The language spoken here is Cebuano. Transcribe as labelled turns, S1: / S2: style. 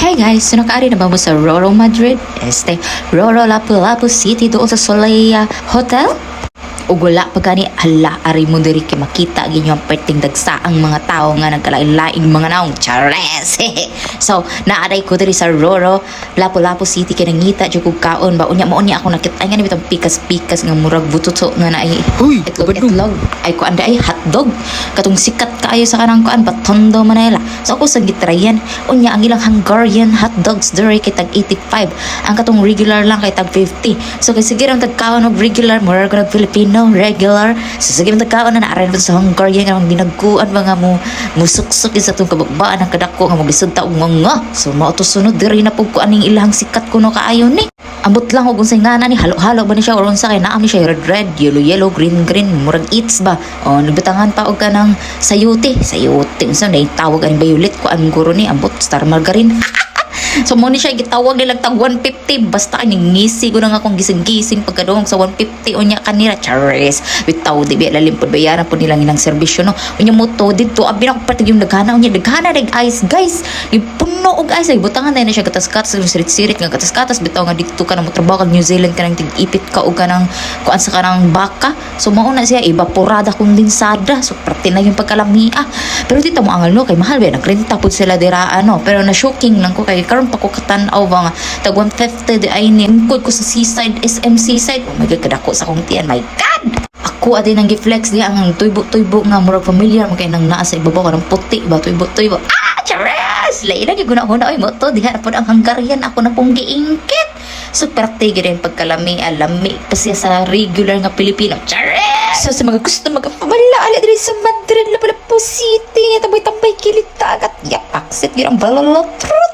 S1: Hey guys, so nakaari na ba mo sa Roro Madrid? Roro Lapu-Lapu City doon sa Solea Hotel? Ug wala pa gani, hala, ari mo diri kay makita gyud ang perting dagsa ang mga tao nga nagkalain-laing mga naong, chares. So naaday ko diri sa Roro Lapu-Lapu City kay nangita jud kog kaon ba. Unya mao niya ako nakita nga ni bitong pikas-pikas nga murag bututo nga naay
S2: Uy,
S1: itlog.
S2: Kabadlong.
S1: Itlog ay kuan ay hotdog katong sikat kaayo sa kanang kuan Batondo, Manila. So ako sa gitrayan. Unya ang ilang Hungarian hot dogs diri kay tag 85, ang katong regular lang kay tag 50. So kay sige rang tagkaon og regular, murag ko nag Filipino regular. So sige rang tagkaon na naaray sa Hungarian nga dinaguan mga mo musuksok sa atong kababaan ang kadako nga maglisod ta og nga. So mao to, sunod diri na pud ko aning ilang sikat kuno kaayo ni. Ambot lang og unsay ngana ni, halo-halo ba ni siya or unsa, kay naa ni siya red red, yellow yellow, green green, murag eats ba. O nagbutangan pa og kanang sayuti, sayuti unsa na tawag aning violet ko ang guro ni, ambot Star margarine. So mo ni siya gitawag nilang tag 150. Basta ni ngisi ko na nga akong gising-gising pagkadungog sa 150 unya kanila, charis. Bitaw di ba lalim pud, bayaran pud nilang ilang serbisyo, no? Unya mo to didto, abi na ko pati yung daghana. Unya daghana dag ice, guys, gipuno og ice. Ay butangan na siya gatas-gatas, sirit-sirit nga gatas-gatas bitaw nga didto ka na mo trabaho kag New Zealand ka nang tig-ipit ka og kanang kuan sa kanang baka. So mao na siya, evaporada kondensada. So parte na yung pagkalamia, pero dito mo angal, no, kay mahal ba, nagrenta pud sila dira ano. Pero na shocking lang ko kay karon pa ko katan-aw ba nga tag 150 di ay ni. Lingkod ko sa Seaside, SM Seaside. Oh my God, kadako sa akong tiyan, my God. Ako ate nang giflex diya ang tuybo-tuybo nga murag familiar mo kay nang naa sa ibabaw kanang puti ba, tuybo-tuybo. Ah, chares! Lain na gyud huna oy mo to diha na pod ang Hungarian, ako na pong giingkit. So perte gyud ang pagkalami, lami pa siya sa regular nga Pilipino, chares. So sa mga gusto magpamala ali diri sa Madrid, Lapu-Lapu City, tambay-tambay kilid dagat, yapak sit gyud ang balalotrot.